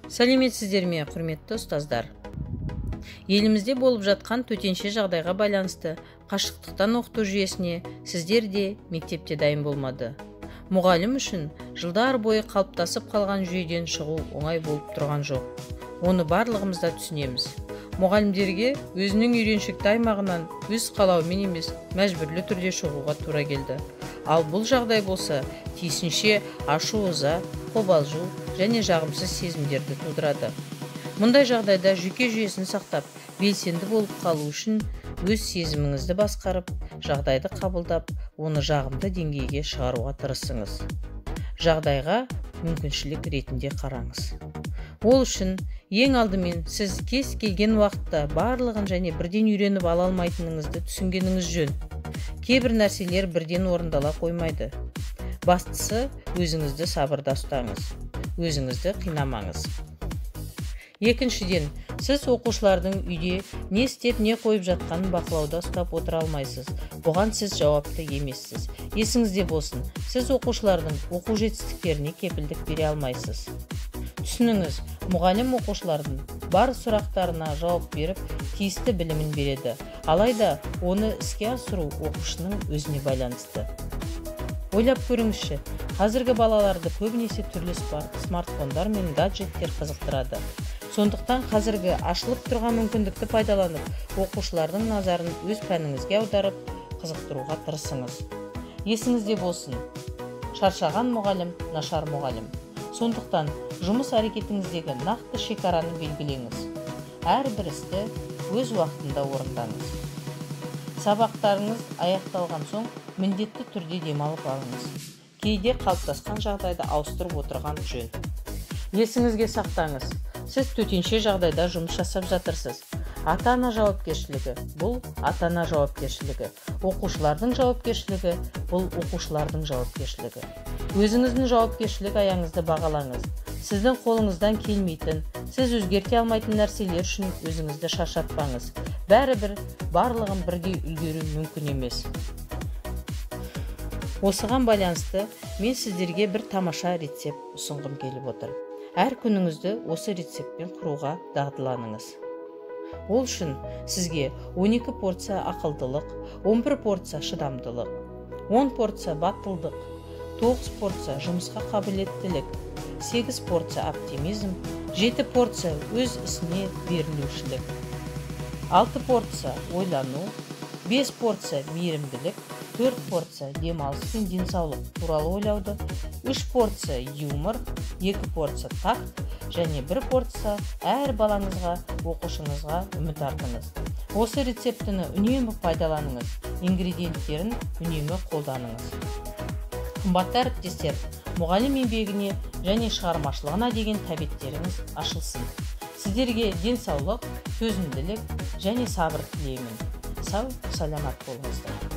Сәлеметсіздер ме, құрметті ұстаздар! Елімізде болып жатқан төтенше жағдайға байланысты қашықтықтан оқыту жүйесіне сіздер де мектепте дайын болмады. Мұғалім үшін жылдар бойы қалыптасып қалған жүйеден шығу оңай болып тұрған жоқ. Оны барлығымыз да түсінеміз. Мұғалімдерге өзінің үйреншікті аймағынан өз қалауымен емес, мәжбүрлі түрде шығуға тура келді. Ал бұл жағдай болса, тиісінше ашу-ыза, қобалжу және жағымсыз сезімдерді тудырады. Мұндай жағдайда жүйке жүйесін сақтап, белсенді болып қалу үшін өз сезіміңізді басқарып, жағдайды қабылдап, оны жағымды деңгейге шығаруға тырысыңыз. Жағдайға мүмкіншілік ретінде қараңыз. Ол үшін ең алдымен сіз кез келген уақытта барлығын және бірден үйреніп ала алмайтыныңызды түсінгеніңіз жөн. Кейбір нәрселер бірден орындала қоймайды. Бастысы, өзіңізді сабырда ұстаңыз, өзіңізді қинамаңыз. Екіншіден, сіз оқушылардың үйде не істеп, не қойып жатқанын бақылауда ұстап отыра алмайсыз. Бұған сіз жауапты емессіз. Есіңізде болсын, сіз оқушылардың оқу жетістіктеріне кепілдік бере алмайсыз. Түсініңіз, мұғалім оқушылардың бар сұрақтарына жауап беріп, тиісті білімін береді. Алайда оны іске асыру оқушының өзіне байланысты. Ойлап көріңізші, қазіргі балаларды көбінесе түрлі смартфондар мен гаджеттер қызықтырады. Сондықтан қазіргі ашылып тұрған мүмкіндікті пайдаланып, оқушылардың назарын өз пәніңізге аударып, қызықтыруға тырысыңыз. Есіңізде болсын, шаршаған мұғалім нашар мұғалім. Сондықтан жұмыс әрекетіңіздегі нақты шекараны белгілеңіз. Әрбір істі өз уақытында орындаңыз. Сабақтарыңыз аяқталған соң міндетті түрде демалып алыңыз. Кейде қалыптасқан жағдайды ауыстырып отырған жөн. Есіңізге сақтаңыз, сіз төтенше жағдайда жұмыс жасап жатырсыз. Ата-ана жауапкершілігі бұл ата-ана жауапкершілігі. Оқушылардың жауапкершілігі бұл оқушылардың жауапкершілігі. Өзіңіздің жауапкершілік аяңызды бағалаңыз. Сіздің қолыңыздан келмейтін, сіз өзгерте алмайтын нәрселер үшін өзіңізді шаршатпаңыз. Бәрібір барлығын бірдей үлгеру мүмкін емес. Осыған байланысты мен сіздерге бір тамаша рецепт ұсынғым келіп отыр. Әр күніңізді осы рецептпен құруға дағдыланыңыз. Ол үшін сізге 12 порция ақылдылық, 11 порция шыдамдылық, 10 порция батылдық, 9 порция жұмысқа қабілеттілік, 8 порция оптимизм, 7 порция өз ісіне берілушілік, 6 порция ойлану, 5 порция мейірімділік, 4 порция демалыс пен денсаулық туралы ойлауды, 3 порция юмор, 2 порция такт және 1 порция әр балаңызға, оқушыңызға үміт артыңыз. Осы рецептіні үнемі пайдаланыңыз, ингредиенттерін үнемі қолданыңыз. Қымбатты әріптестер, мұғалім еңбегіне және шығармашылығына деген тәбеттеріңіз ашылсын. Сіздерге денсаулық, төзімділік және сабыр тілеймін. Сау, саламат болыңыздар.